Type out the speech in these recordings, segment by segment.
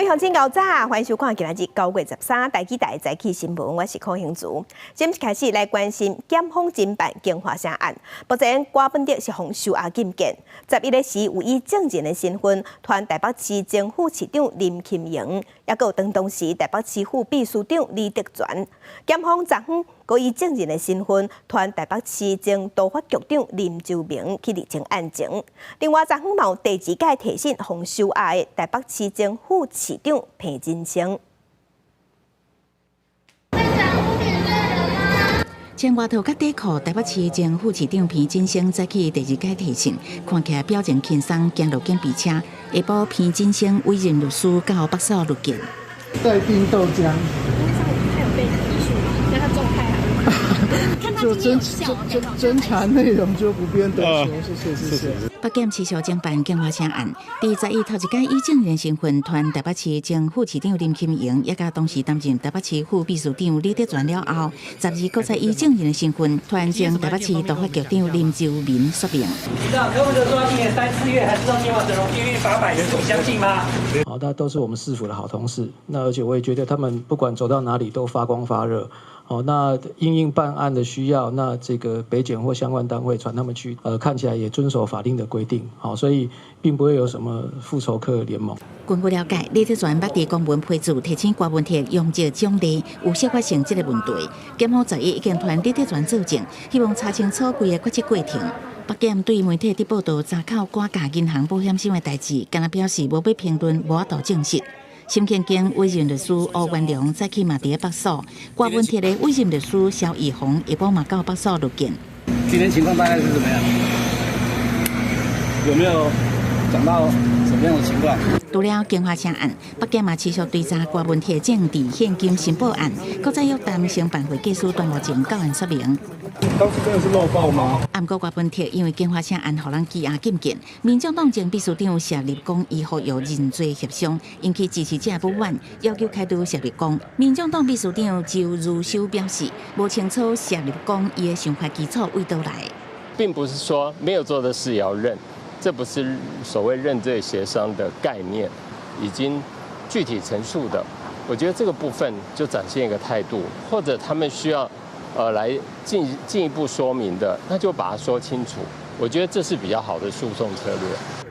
位鄉親𠢕早，歡迎收看今仔日9月13台語台早起新聞，我是柯興竹。正式開始來關心檢方偵辦京華城案。目前郭文德是予收押禁見，11日時有以證人的身份，傳台北市前副市長林金營，抑閣有當時台北市副秘書長李德全。檢方昨昏閣以證人的身份，傳台北市前都發局長林周明去釐清案情。另外，昨昏嘛有第二擺提審予收押的台北市前副市長彭仁生。會講污點證人嗎？穿外套佮短褲，台北市前副市長彭振聲早起第二擺提審，看起來表情輕鬆，行落警備車。下晡彭振聲委任律師到北所入見。帶冰豆漿。他有被提訊嗎？那他狀態還如何？就偵查內容就不便多說，謝謝謝謝。北檢持續偵辦京華城案，佇十一頭一擺以證人身份傳台北市前副市長林金營，也佮當時擔任台北市副秘書長李德全了後，十二閣再以證人的身份傳前台北市都發局長林周明說明。那柯文哲說今年三四月還是讓京華整容醫院800人，你相信嗎？好，那都是我們市府的好同事，那而且我也覺得他們不管走到哪裡都發光發熱。好，那因應辦案的需要，那這個北檢或相關單位傳他們去，看起來也遵守法定的規定，好，所以並不會有什麼復仇客聯盟。根據了解，李德全捌佇公文批注提醒郭文鐵用這獎勵有涉發生這個問題，檢方十一已經傳李德全作證，希望查清楚規个決策過程。北檢對媒體佇報道查扣郭家銀行保險箱的代誌，敢若表示無欲評論，無法度證實。沈慶京委任律師吳元良早起嘛佇咧北所，郭文鐵的委任律師蕭以宏下晡嘛到北所入見。今天情況大概是怎麼樣？有沒有講到什麼樣的情況？除了京華城案，北檢嘛持續追查郭文鐵政治獻金申報案，閣再約談承辦會計師段國正到案說明。當時真的是漏報嗎？毋過郭文鐵因為京華城案予人羈押禁見，民眾黨前秘書長謝立功伊呼籲認罪協商，引起支持者不滿，要求開除謝立功。民眾黨秘書長周如修表示，無清楚謝立功伊的想法基礎為佗來。並不是說沒有做的事也要認，這不是所謂認罪協商的概念，已經具體陳述的，我覺得這個部分就展現一個態度，或者他們需要來進一步說明的，那就把它說清楚。我覺得這是比較好的訴訟策略。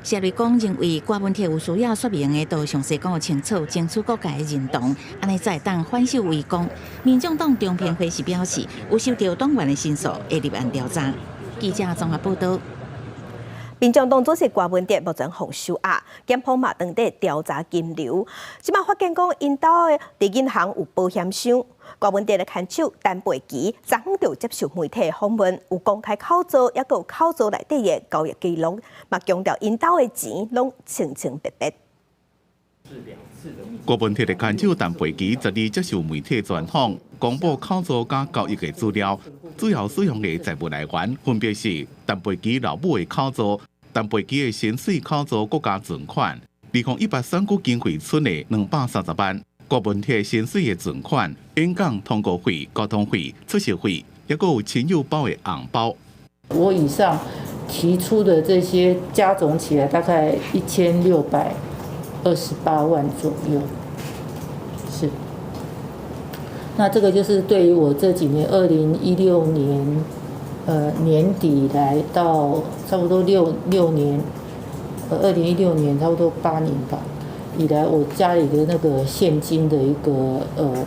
謝立功認為，郭文鐵有需要說明的，都詳細講清楚，爭取各界的認同，按呢才會當反守為攻。民眾黨中評會是表示，有收到黨員的申訴，會立案調查。記者綜合報道。民眾黨主席郭文哲目前予收押，檢方嘛正佇調查金流。這擺發現講𪜶兜的佇銀行有保險箱。郭文哲的牽手陳培基，昨昏就接受媒體訪問，有公開口座，抑閣有口座內底的交易記錄，嘛強調𪜶兜的錢攏清清白白。郭文鐵的牽手陳培基十二接受媒體專訪，公布口座佮交易的資料，主要使用的財務來源分別是陳培基老母的口座、陳培基的薪水口座閣加存款，2018選舉經費存的230萬，郭文鐵薪水的存款、演講通告費、交通費、出席費，抑閣有親友包的紅包。我以上提出的這些加總起來大概1628萬左右，是。那這個就是對於我這幾年，2016年，年底來到差不多六年，2016年差不多8年吧，以來我家裡的那個現金的一個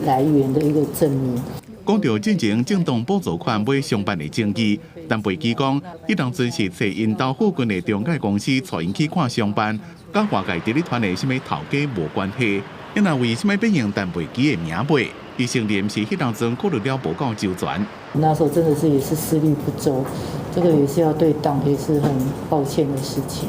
來源的一個證明。講到進前政黨補助款買商辦的爭議，陳培基講，彼當陣是揣𪜶兜附近的中介公司帶𪜶去看商辦，佮外界佇咧傳的啥物頭家無關係。伊若為啥物欲用陳培基的名買？伊承認是彼當陣考慮了無夠周全。那時候真的是也是思慮不周，這個也是要對黨也是很抱歉的事情。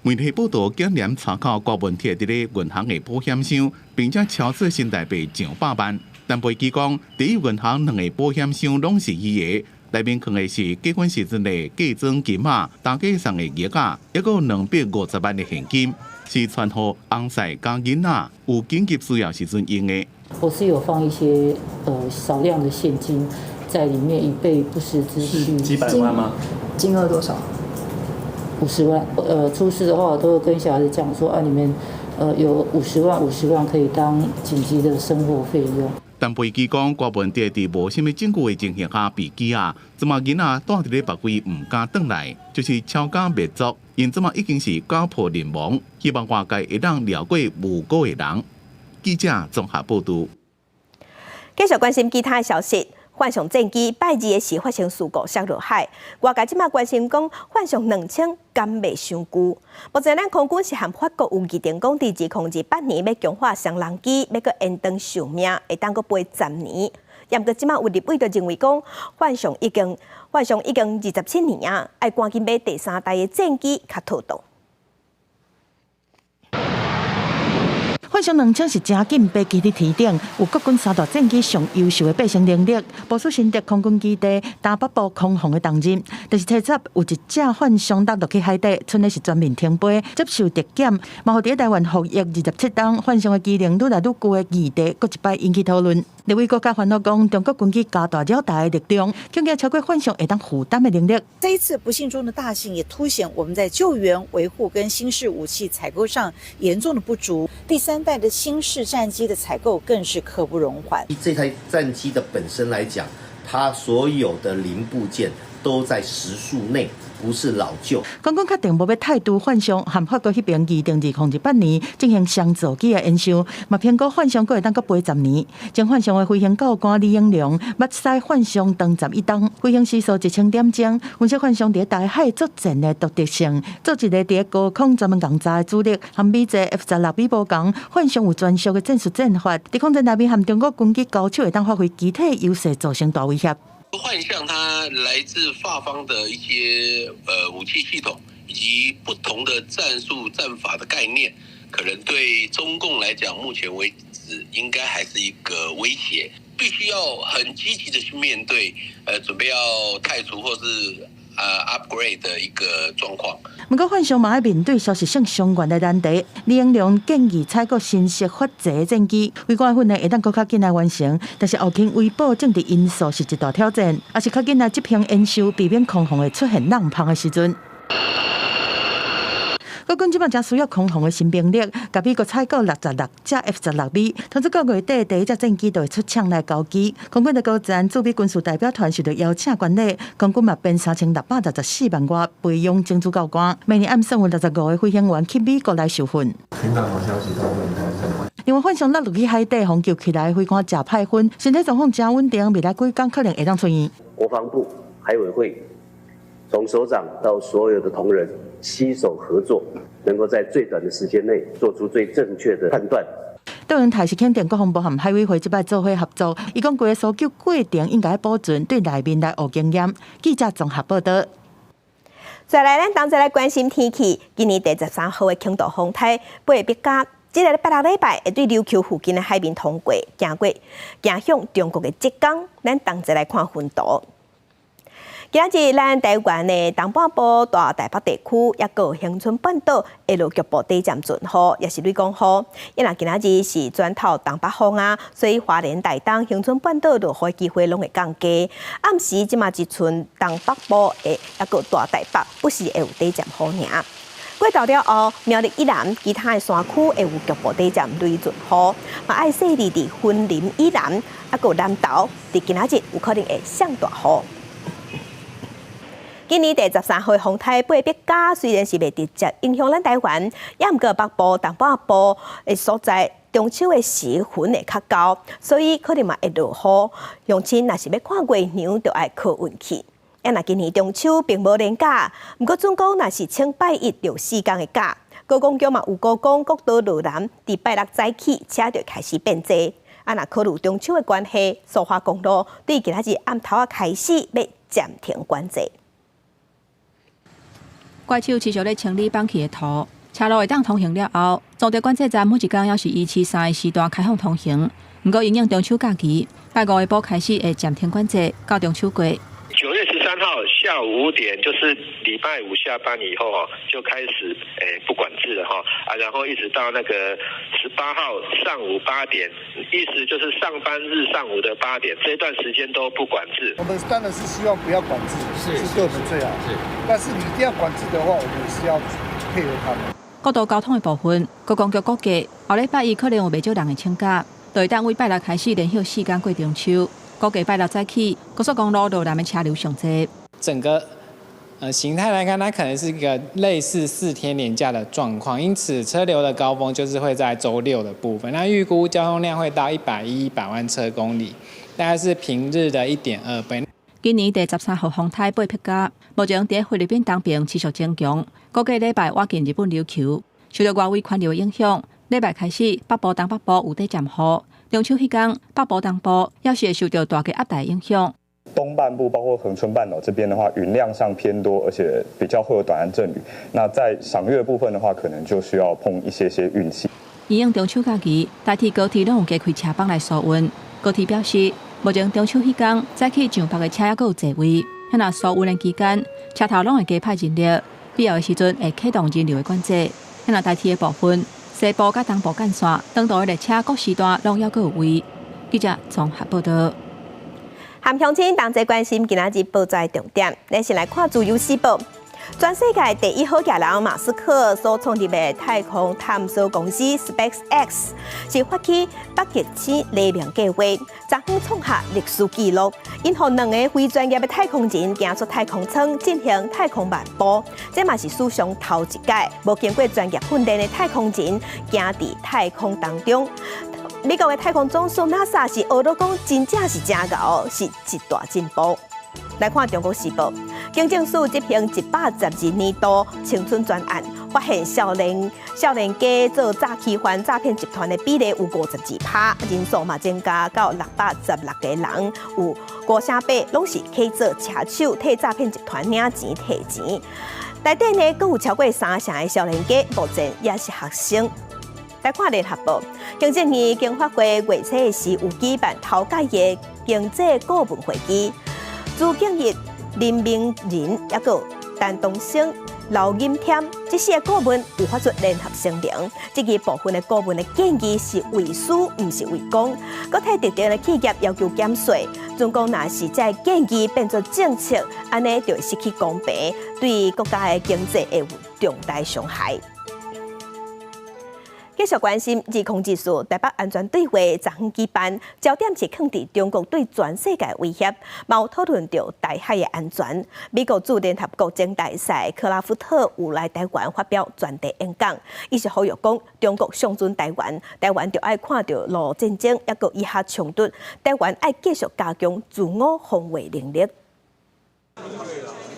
媒體報道檢驗查扣郭文鐵佇咧銀行的保險箱，並且超出新台幣上百萬。陳培基講，第一銀行兩个保險箱攏是伊的，內面囥的是結婚時陣的嫁妝金仔、大家送的額仔，抑閣有250萬的現金，是傳予翁婿佮囡仔有緊急需要時陣用的。我是有放一些少量的現金在裡面，以備不時之需。幾百萬嗎？金額多少？50萬。出事的話，我都會跟小孩子講說啊，你們有五十萬、五十萬可以當緊急的生活費用。陳培基講，郭文哲佇無啥物證據的情形下被羈押，這馬囡仔蹛佇咧別位毋敢轉來，就是抄家滅族。𪜶這馬已經是家破人亡，希望外界會當饒過無辜的人。記者綜合報導。繼續關心其他的消息。幻象戰機拜二的時發生事故，摔落海。外界這馬關心講，幻象2000敢袂傷舊？目前咱空軍是和法國有議定講，佇2028年欲強化雙人機，欲閣延長壽命，會當閣飛10年。毋過這馬有立委就認為講，幻象已經27年啊，愛趕緊買第三代的戰機較妥當。幻象2000是誠緊飛機佇天頂，有國軍三大戰機上優秀的爬升能力，部署新竹空軍基地東北部空防的重任。就是提早有一隻幻象落落去海底，賰的是全面停飛，接受特檢，嘛予佇台灣服役27冬，幻象的機能愈來愈舊的議題，閣一擺引起討論。立委閣較煩惱講，中國軍機加大繞台的力量，恐驚超過幻象會當負擔的能力。這一次不幸中的大幸，也凸顯我們在救援、維護跟新式武器採購上嚴重的不足。第三代的新式戰機的採購更是刻不容緩。這台戰機的本身來講，它所有的零部件都在時速內，不是老舊。空軍確定無欲汰除幻象，和法國彼邊預定2028年進行雙座機的研修，嘛評估幻象閣會當閣飛10年。前幻象的飛行教官李英良，捌駛幻象長11冬，飛行時速1000點鐘，分析幻象佇大海作戰的獨特性，做一个佇高空專門仝炸的主力，和美製 F-16V 無仝，幻象有專屬的戰術戰法，佇空戰內面和中國軍機交手，會當發揮機體優勢，造成大威脅。幻象它來自法方的一些武器系統，以及不同的戰術戰法的概念，可能對中共來講，目前為止應該還是一個威脅，必須要很積極的去面對，準備要汰除或是upgrade 的一個狀況。毋過幻象嘛愛面對消息性相關的難題，李英良建議採購新式法制戰機，飛官訓練會當閣較緊來完成，但是後勤維保政治因素是一大挑戰，也是較緊來執行演習，避免空防會出現落芳的時陣。國軍這擺誠需要空防的新兵力，共美國採購66隻 F-16V，通知個月底第一隻戰機就會出廠來交機。空軍的高層駐美軍事代表團受到邀請觀禮，空軍嘛編3664萬外培養精子教官，明年暗算有65個飛行員去美國來受訓。聽到好消息都會開心。另外，幻象落落去海底，予救起來飛官誠歹薰，身體狀況誠穩定，未來幾工可能會當出院。國防部海委會從首長到所有的同仁攜手合作，能夠在最短的時間內做出最正確的判斷。杜英泰是肯定國防部和海委會這擺做伙合作，伊講規个搜救過程應該保存，對內面來學經驗。記者綜合報導。再來，咱同齊來關心天氣。今年第13號的輕度風颱貝碧嘉，這个拜六禮拜會對琉球附近的海面通過，行過行向中國的浙江。咱同齊來看雲圖。今仔日咱台灣的東半部、大台北地區，抑閣恆春半島會落局部短暫陣雨，抑是雷公雨。因為今仔日是轉透東北風啊，所以花蓮、台東、恆春半島落雨機會攏會降低。暗時這馬只賰東北部的抑閣大台北，不時會有短暫雨爾。過晝了後，苗栗以南其他的山區會有局部短暫雷陣雨，嘛愛細膩佇雲林以南，抑閣南投，佇今仔日有可能會上大雨。今年第13號風颱貝碧嘉雖然是袂直接影響咱台灣，也毋過北部、東半部的所在，中秋的時分會較高，所以可能嘛會落雨。鄉親若是欲看月娘，就愛靠運氣。啊，若今年中秋並無連假，毋過準講若是請拜一著4工的假。觀光局嘛有估講，國道羅南佇拜六早起車就開始變濟。啊，若考慮中秋的關係，蘇花公路對今仔日暗頭仔開始欲暫停管制。怪手持續咧清理崩去的土，車路會當通行了後，總地管制站每一工猶是維持三个時段開放通行。毋過因應中秋假期，拜五下晡開始會暫停管制，到中秋過。 9月13號下午5點，就是禮拜五下班以後就開始不管制了哈啊，然後一直到那個18號上午8點，意思就是上班日上午的8點，這段時間都不管制。我們當然是希望不要管制，是對我們最好。是，但是你一定要管制的話，我們是要配合他們。國道交通的部分，觀光局估計後禮拜一可能有袂少人會請假，就會當對拜六開始連歇四工過中秋。估計拜六早起，高速公路路南的車流上濟。整個形態來看，它可能是一個類似4天連假的狀況，因此車流的高峰就是會在週六的部分。那預估交通量會到110百萬車公里，大概是平日的1.2倍。今年第13號風颱貝碧嘉，目前佇菲律賓東邊持續增強，估計禮拜倚近日本琉球，受到外圍環流影響，禮拜開始北部、東北部有咧漸雨。中秋彼工，北部、東部猶是會受到大氣壓台影響。東半部包括恆春半島這邊的話，雲量上偏多，而且比較會有短暫陣雨。那在賞月部分的話，可能就需要碰一些些運氣。因應中秋假期，台鐵高鐵攏有加開車班來疏運。高鐵表示，目前中秋彼工早起上北的車猶閣有座位，若疏運的期間，車頭攏會加派人力，必要的時陣會啟動人流的管制。若台鐵的部分，西部佮東部幹線，長途的列車各時段攏猶閣有位。記者綜合報道。含鄉親同齊關心今仔日報紙重點，咱先來看《自由時報》。全世界第一好額人馬斯克所創立的太空探索公司 SpaceX 是發起北極星黎明計劃，昨昏創下歷史紀錄，𪜶予兩个非專業的太空人行出太空艙進行太空漫步，這嘛是史上頭一擺無經過專業訓練的太空人行佇太空當中。美國的太空總署 NASA 是學到講，真正是真𠢕，是一大進步。來看《中國時報》，警政署執行112年度青春專案，發現少年家做詐欺犯詐騙集團的比例有52%，人數嘛增加到616個人，有5成8攏是去做車手，替詐騙集團領錢提錢。內底呢，閣有超過三成的少年家，目前也是學生。來看聯合報，行政院經發會月初時有舉辦頭屆的經濟顧問會議，朱敬一、林明仁，抑閣陳東升、劉錦添這四个顧問有發出聯合聲明，這個部分的顧問的建議是為私，毋是為公。閣替特定的企業要求減稅，準講若是這个建議變做政策，按呢就會失去公平，對國家的經濟會有重大傷害。繼續關心2024台北安全對話昨昏舉辦，焦點是囥佇中國對全世界威脅，嘛有討論著台海的安全。美國駐聯合國前大使克拉夫特有來台灣發表專題演講，伊是呼籲講中國相準台灣，台灣著愛看著俄烏戰爭，抑閣以哈衝突，台灣愛繼續加強自我防衛能力。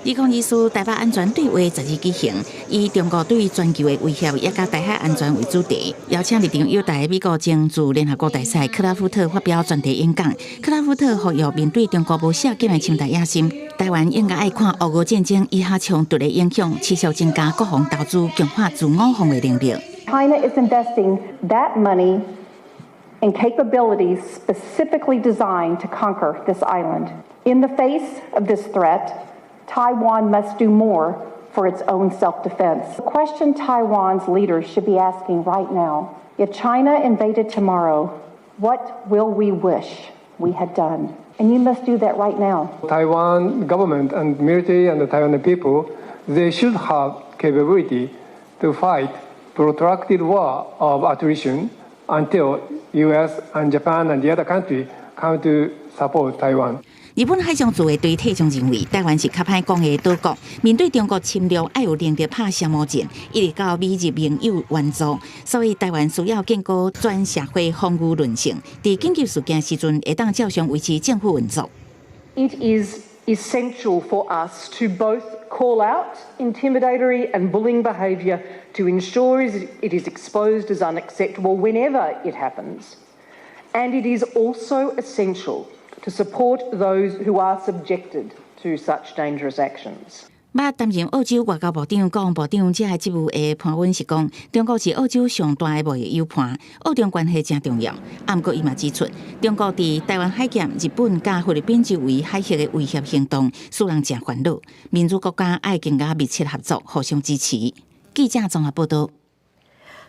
2024台北安全對話十二舉行，以中國對全球的威脅以及台海安全為主題，邀請立場友台的美國前駐聯合國大使克拉夫特發表專題演講。克拉夫特呼籲面對中國無削減的侵台野心，台灣應該愛看俄烏戰爭以哈衝突的影響，持續增加國防投資，強化自我防衛能力。 China is investing that money in capabilities specifically designed to conquer this island. In the face of this threat, Taiwan must do more for its own self-defense. The question Taiwan's leaders should be asking right now, if China invaded tomorrow, what will we wish we had done? And you must do that right now. Taiwan government and military and the Taiwan people, they should have capability to fight protracted war of attrition until U.S. and Japan and the other country come to support Taiwan. 日本海上自衛隊隊長認為，台灣是較歹講的島國，面對中國侵略，愛有能力拍消磨戰，一直到美日盟友援助，所以台灣需要建構全社會防禦韌性，佇緊急事件時陣，會當照常維持政府運作。 It is essential for us to both call out intimidatory and bullying behaviour to ensure it is exposed as unacceptable whenever it happens, and it is also essential to support those who are subjected to such dangerous actions. 捌擔任澳洲外交部長、國防部長這个職務的潘溫是講，中國是澳洲上大的貿易友伴，澳中關係誠重要。啊，毋過伊嘛指出，中國佇台灣海峽、日本佮菲律賓周圍海域的威脅行動，使人誠煩惱。民主國家愛更加密切合作，互相支持。記者綜合報道。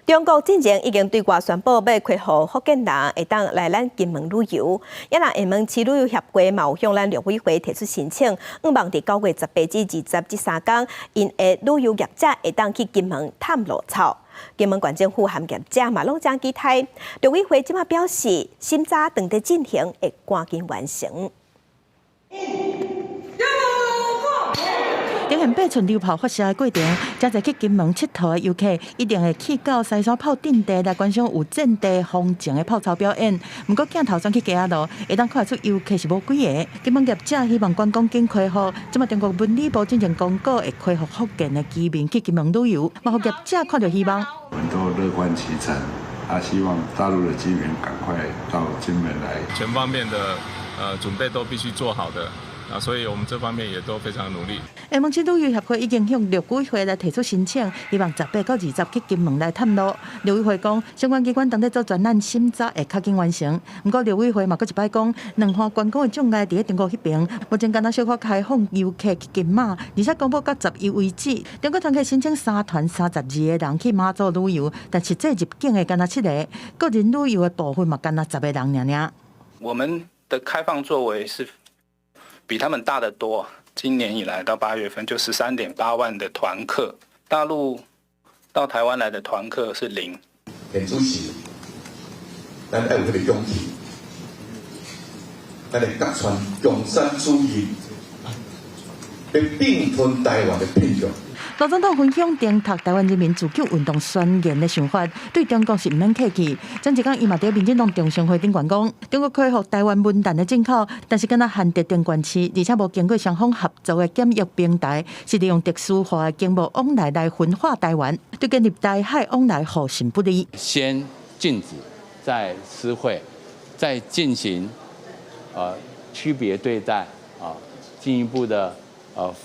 中國進前已經對外宣布欲開予福建人會當來咱金門旅遊，也若廈門市旅遊協會嘛有向咱陸委會提出申請，向望佇9月18至20這三工，𪜶的旅遊業者會當去金門探路草。金門縣政府和業者嘛攏誠期待。陸委會這馬表示，審查正佇進行，會趕緊完成。頂現8寸榴炮發射的過程，誠濟去金門𨑨迌的遊客一定會去到西山炮陣地來觀賞有戰地風情的炮操表演。毋過鏡頭轉去街仔路，會當看得出遊客是無幾个。金門業者希望觀光緊恢復，這馬中國文旅部進前公告會恢復福建的居民去金門旅遊，嘛予業者看著希望。我們都樂觀其成，啊，希望大陸的居民趕快到金門來。全方面的準備都必須做好的。啊，所以我們這方面也都非常努力。厦門市旅遊協會已經向陸委會來提出申請，希望18到20去金門來探路。陸委會講，相關機關正佇做專案審查，會較緊完成。毋過陸委會嘛，閣一擺講，兩岸觀光的障礙佇咧中國彼爿，目前敢若小可開放遊客去金馬，而且公布到11為止，中國團客申請三團32個人去馬祖旅遊，但實際入境的敢若七個，個人旅遊的部分嘛，敢若10個人爾爾。我們的開放作為是比他們大得多。今年以來到8月份就13.8萬的團客，大陸到台灣來的團客是零。現主持，咱愛有彼個勇氣，咱會揭穿共產主義，欲併吞台灣的騙局。盧總統分享研讀台灣人民自救運動宣言的想法，對中國是毋免客氣。前一工伊嘛佇民進黨中常會頂懸講，中國恢復台灣文旦的進口，但是敢若限制登關區，而且無經過雙方合作的檢疫平台，是利用特殊化的經貿往來來分化台灣，對建立台海往來互信不利。先禁止，再撕毀，再進行區別對待啊，進一步的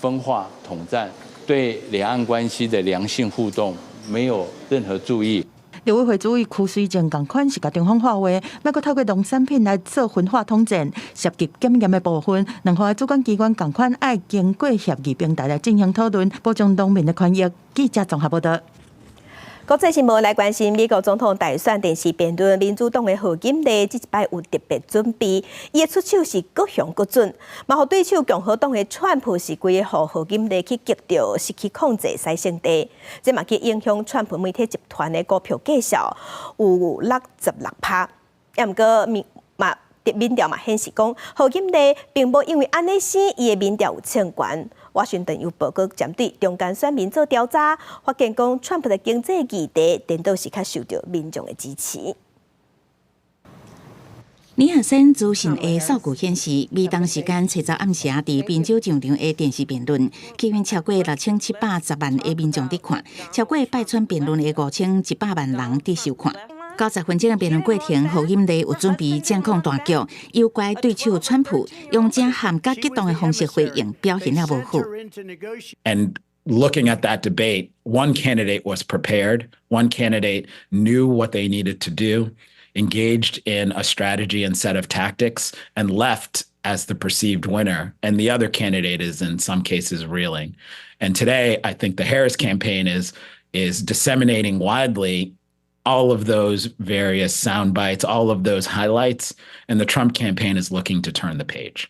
分化統戰。對兩岸關係的良性互動沒有任何助益。陸委會主委邱垂正仝款是共中方喊話，莫閣透過農產品來做分化統戰，涉及檢驗的部分，兩岸的主管機關仝款愛經過協議平台來進行討論，保障農民的權益。記者綜合報導。國際新聞來關心美國總統大選電視辯論，民主黨的賀錦麗這一擺有特別準備，伊的出手是閣雄閣準，嘛予對手共和黨的川普是規个予賀錦麗去激著失去控制使聖地，這嘛去影響川普媒體集團的股票價數有66%，也毋過民嘛民調嘛顯示講，賀錦麗並無因為按呢死，伊的民調有衝懸。華盛頓郵報閣針對中間選民做調查，發現講川普的經濟議題，顛倒是較受著民眾的支持。尼爾森資訊的數據顯示，美東時間初十暗時佇賓州上場的電視辯論，吸引超過6710萬的民眾佇看，超過拜川辯論的5100萬人佇收看。90分鐘的辯論過程，賀錦麗有準備掌控大局，誘拐對手川普，用誠悍佮激動的方式回應，表現了無好。 And looking at that debate, one candidate was prepared, one candidate knew what they needed to do, engaged in a strategy and set of tactics, and left as the perceived winner. And the other candidate is in some cases reeling. And today, I think the Harris campaign is disseminating widely all of those various sound bites, all of those highlights, and the Trump campaign is looking to turn the page.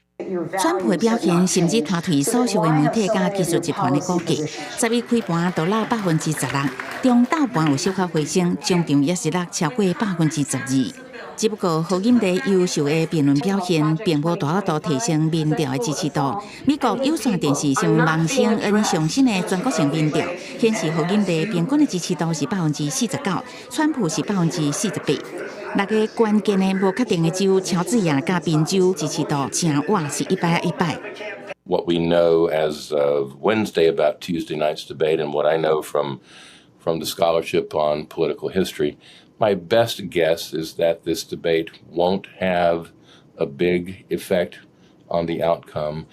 川普的表現甚至拖退所屬的媒體佮技術集團的股價，11開盤就落16%，中晝盤有小可回升，終場也是落超過12%。只不過賀錦麗優秀的辯論表現，並無大幅度提升民調的支持度。美國有線電視新聞網 CNN 上新的全國性民調顯示，賀錦麗平均的支持度是49%，川普是48%。六个關鍵的無確定的州，喬治亞佮賓州支持度正倚是一擺一擺。 What we know as of Wednesday about Tuesday night's debate, and what I know from the scholarship on political history, my best guess is that this debate won't have a big effect on the outcome.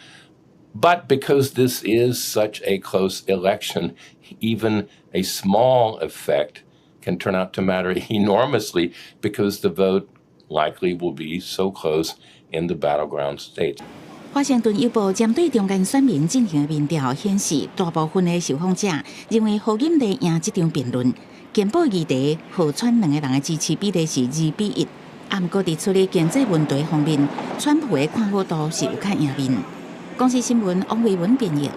But because this is such a close election, even a small effect can turn out to matter enormously because the vote likely will be so close in the battleground states. 華盛頓郵報針對中間選民進行的民調顯示，大部分的受訪者認為賀錦麗贏這場辯論。健保議題，賀川兩個人的支持比例是2比1。啊，毋過佇處理經濟問題方面，川普的看好度是有較贏面。公視新聞王維文編譯。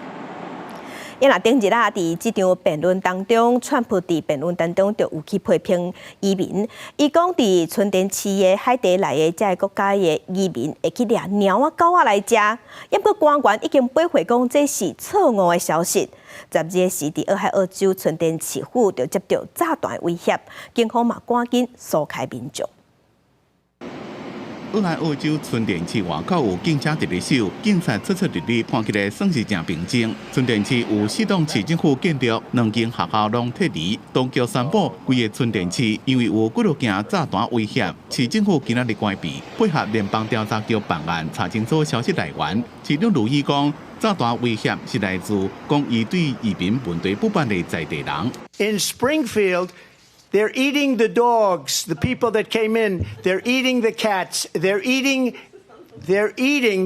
伊若頂日啊，佇這場辯論當中，川普佇辯論當中就有去批評移民。伊講佇純電市的海地來的這个國家的移民會去掠貓仔狗仔來食，毋過官員已經駁回講這是錯誤的消息。12日時，佇俄亥俄州純電市府就接到炸彈威脅，警方嘛趕緊疏開民眾。俄亥俄州純電市外口有警車佇咧守，警察出出入入，看起來算是誠平靜。純電市有四棟市政府建築，兩間學校攏撤離。當局宣布，規个純電市因為有幾落件炸彈威脅，市政府今仔日關閉，配合聯邦調查局辦案，查清楚消息來源。市長盧伊講，炸彈威脅是來自講伊對移民問題不滿的在地人。 In Springfield, they're eating the dogs, the people that came in. They're eating the cats. They're eating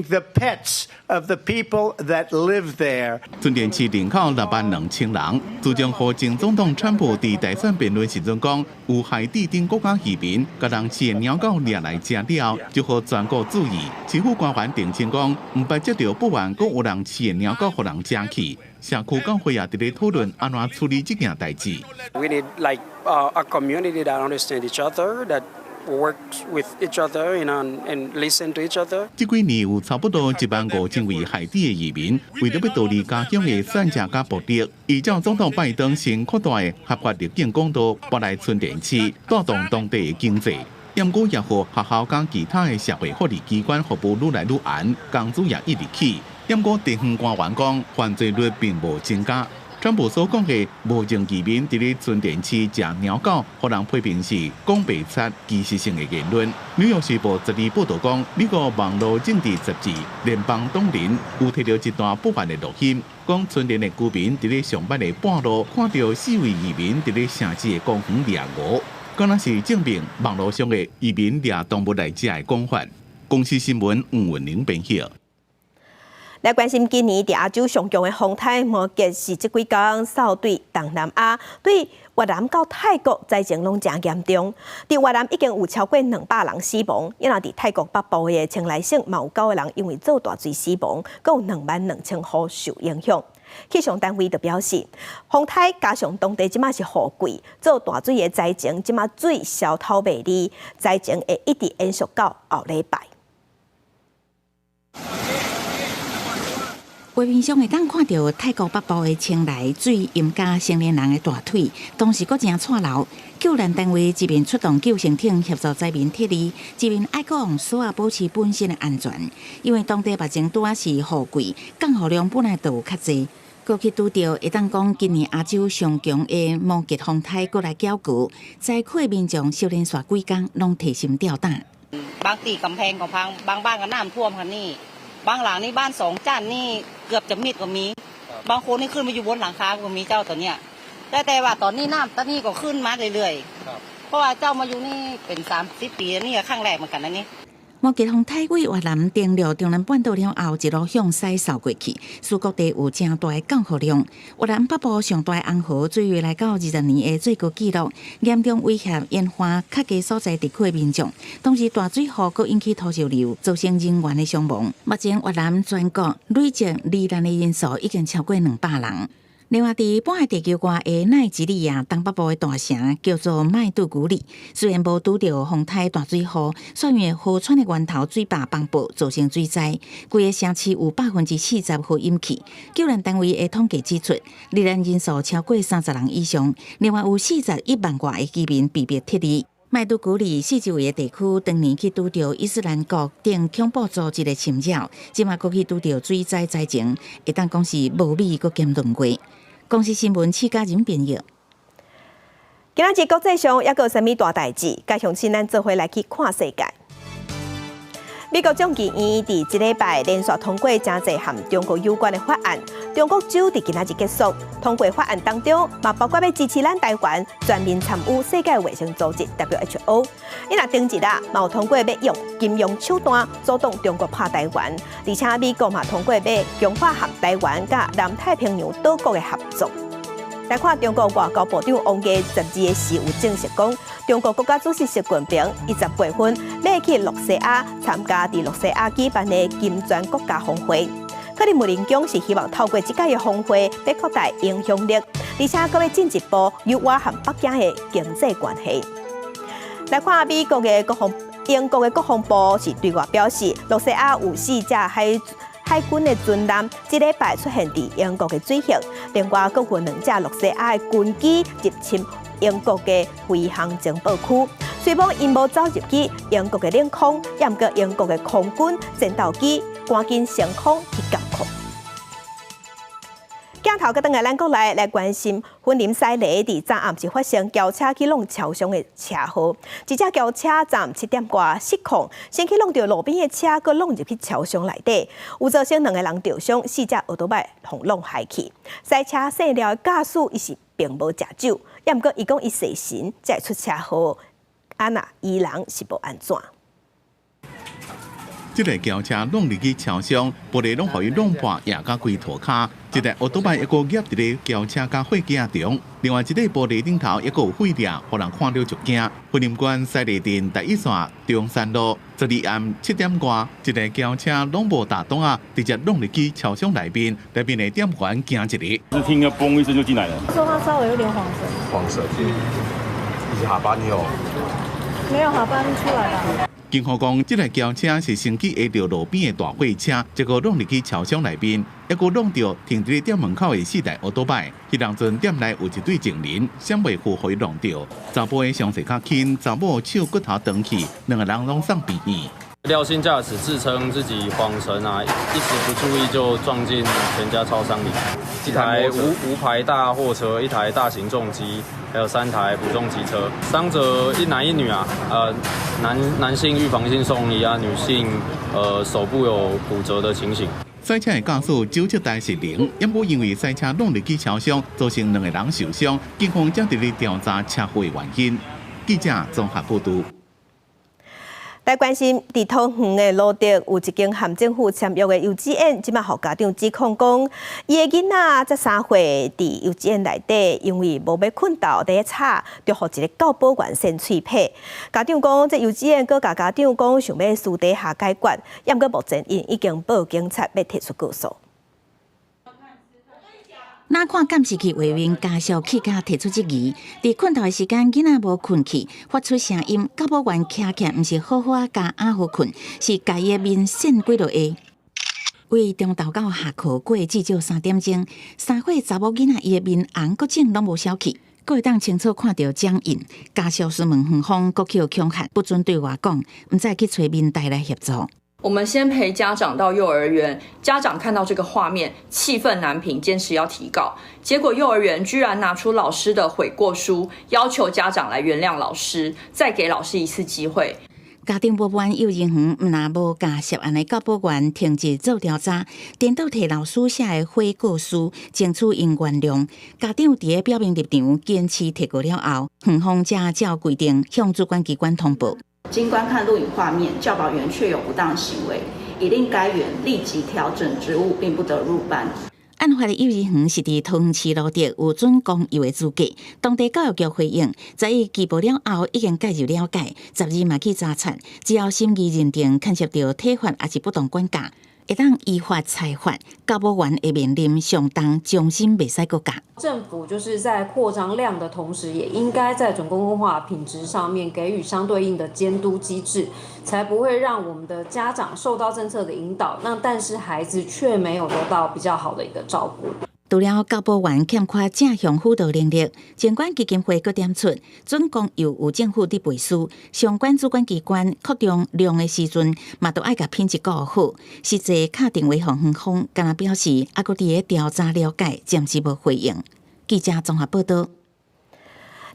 the pets of the people that live there. 純電市人口6萬2千人，自從予前總統川普佇大選辯論時陣講，有海地等國家移民，共人飼的貓狗掠來食了，就予全國注意。市府官員澄清講，毋捌接著報案講有人飼的貓狗予人食去。社區教會也佇咧討論按怎處理這件代誌。 We need like a community that understands each other, that works with each other and listen to each other. 這幾年有差不多1萬5千位海地的移民，為著欲逃離家鄉的選戰佮暴力，依照總統拜登新擴大的合法入境管道，搬來純電市，帶動當地的經濟。毋過也予學校佮其他的社會福利機關服務愈來愈絚，工資也一直起。毋過地方官員講，犯罪率並無增加。川普所講的無證移民佇咧純電市食貓狗，予人批評是講白賊歧視性的言論。紐約時報十二報導講，美國網路政治雜誌聯邦黨人有提著一段報案的錄音，講純電的居民佇咧上班的半路看著四位移民佇咧城市的公園掠鼯，敢若是證明網路上的移民掠動物來食的講法。公視新聞吳文玲編譯。來關心今年佇亞洲上強的風颱摩羯是這幾工掃對東南亞，對越南到泰國災情攏誠嚴重。佇越南已經有超過200人死亡，抑若佇泰國北部的清萊省嘛有九個人因為做大水死亡，閣有2萬2千戶受影響。氣象單位就表示，風颱加上當地這馬是雨季，做大水的災情這馬水消透袂離，災情會一直延續到後禮拜。畫面上會當看著泰國北部的清萊水淹甲成年人的大腿，當時閣誠掣流。救援單位一面出動救生艇協助災民撤離，一面愛閣用索仔保持本身的安全。因為當地目前拄仔是雨季，降雨量本來就有較濟。閣去拄著會當講今年亞洲上強的摩羯風颱閣來攪局，災區的民眾小連續幾工攏提心吊膽。 ບາງທີກຳແພງກໍພັງບາງບ້ານກໍນ້ຳຖ້ວມຄ່ະນີ້ບາງຫຼັງນີ້ບ້ານສອງຊັ້ນນີ້ເກືອບຈະມິດກໍມີບາງຄົນນີ້ຂຶ້ນມາຢູ່ບົນຫຼັງຄາກໍມີເຈົ້າຕອນເນີ້ຍແຕ່ແຕ່ວ່າຕອນນີ້ນ້ຳຕອນນີ້ກໍຂຶ້ນມາເລື້ອຍໆເພາະວ່າເຈົ້າມາຢູ່ນີ້ເປັນ30ປີນີ້ຄັ້ງແຮກເໝືອນກັນນະນີ້ 摩羯風颱對越南登陸中南半島了後，一路向西掃過去，使各地有誠大的降雨量。越南北部上大的紅河水位來到20年的最高紀錄，嚴重威脅沿岸較低所在地區的民眾。同時大水雨閣引起土石流，造成人員的傷亡。目前越南全國累計罹難的人數已經超過200人。另外，佇半個地球外的奈及利亞東北部的大城叫做麥杜古里，雖然無拄著風颱大水雨，卻因為河川的源頭水壩崩爆，造成水災，規个城市有40%予淹去。救援單位的統計指出，罹難人數超過30人以上，另外有41萬外的居民被迫撤離。麥杜古里四周圍的地區，當年去拄著伊斯蘭國等恐怖組織的侵擾，這馬閣去拄著水災災情，會當講是無米閣兼輪過。公視新聞，施嘉仁編譯。今仔日國際上猶閣有啥物大代誌？共鄉親咱做伙來去看世界。美國眾議院佇這禮拜連續通過誠濟和中國有關的法案，中國周佇今仔日結束。通過法案當中，嘛包括欲支持咱台灣全面參與世界衛生組織 WHO。伊若頂日啊，嘛有通過欲用金融手段阻擋中國拍台灣，而且美國嘛通過欲強化和台灣佮南太平洋島國的合作。來看中國外交部長王毅十二个時有證實講，中國國家主席習近平伊10月份欲去露西亞參加佇露西亞舉辦的金磚國家峰會。克里姆林宮是希望透過這擺的峰會，欲擴大影響力，而且閣欲進一步優化和北京的經濟關係。來看美國的國防，英國的國防部是對外表示，露西亞有四隻海軍的軍艦，這禮拜出現佇英國的水域，另外閣有兩隻露西亞的軍機入侵英國的飛航情報區。雖罔𪜶無走入去英國的領空，也毋過英國的空軍戰鬥機趕緊升空去監控。鏡頭閣轉來咱國內來關心，雲林西螺佇昨暗時發生轎車去挵車廂的車禍，一隻轎車昨暗7點外失控，先去挵著路邊的車，閣挵入去車廂內底，有造成兩个人著傷，四隻奧多擺予挵害去。駛車醒了的駕駛伊是並無食酒，也毋過伊講伊細神才會出車禍，啊若伊人是無按怎。這个轎車挵入去車廂，玻璃攏予伊挵破，壓甲規塗跤。一台歐多擺猶閣夾佇咧轎車佮貨架中，另外一個玻璃頂頭猶閣有碎裂，予人看著足驚。雲林縣西螺鎮第一線中山路，昨日暗7點外，一个轎車攏無踏擋仔，直接挵入去車廂內面，內面的店員驚一下。是聽個嘣一聲就進來了。說他稍微有點晃神。晃神，伊是下班喲。沒有下班出來吧？警方講，這台轎車是先去挨著路邊的大貨車，結果挵入去車廂內面，猶閣挵著停佇咧店門口的四台歐多擺。彼當陣店內有一對情人，閃袂赴予伊挵著。查埔的傷勢較輕，查某手骨頭斷去，兩个人攏送病院。廖姓駕駛自稱自己晃神啊，一時不注意就撞進全家超商裡。一台無牌大貨車，一台大型重機，還有三台補重機車。傷者一男一女啊，男性預防性送醫啊，女性手部有骨折的情形。賽車的駕駛酒測值是零，毋過因為賽車挵入去車廂，造成兩个人受傷，警方正佇咧調查車禍原因。記者綜合報導。來關心，佇桃園的蘆竹有一間和政府簽約的幼稚園，這馬予家長指控講，伊的囡仔才3歲，佇幼稚園內底，因為無欲睏晝佇咧吵，就予一个教保員扇喙䫌。家長講，這幼稚園閣共家長講，想欲私底下解決，毋過目前𪜶已經報警察欲提出告訴。哪看監視器畫面，家屬去共提出質疑。佇睏晝的時間，囡仔無睏去，發出聲音，教保員徛起來，毋是好好仔教阿好睏，是共伊的面扇幾落下。為中晝到下課過至少3點鐘，3歲查某囡仔伊的面紅閣腫攏無消去，閣會當清楚看著掌印。家屬詢問園方，閣去予恐嚇，不准對外講，毋知去揣民代來協助。我們先陪家長到幼兒園，家長看到這個畫面，氣憤難平，堅持要提告。結果幼兒園居然拿出老師的悔過書，要求家長來原諒老師，再給老師一次機會。家長不滿幼兒園毋但無共涉案的教保員停職做調查，顛倒提老師寫的悔過書，爭取𪜶原諒。家長佇咧表明立場，堅持提告了後，園方才照規定向主管機關通報。經觀看錄影畫面，教保員確有不當行為，已令該員立即調整職務，並不得入班。案發的幼兒園是佇桃園市蘆竹，有準公幼的資格。當地教育局回應，11舉報了後已經介入了解，12嘛去查察，只要審議認定牽涉著體罰抑是不當管教，會當依法裁罰。教保員會面臨上重終身袂使閣教。政府就是在擴張量的同時，也應該在準公共化品質上面給予相對應的監督機制，才不會讓我們的家長受到政策的引導，那但是孩子卻沒有得到比較好的一個照顧。除了教保員欠缺正向輔導能力，監管基金會閣點出，準公幼有政府佇背書，相關主管機關擴張量的時陣，嘛都愛共品質顧好。實際敲電話予園方，敢若表示猶閣佇咧調查了解，暫時無回應。記者綜合報導。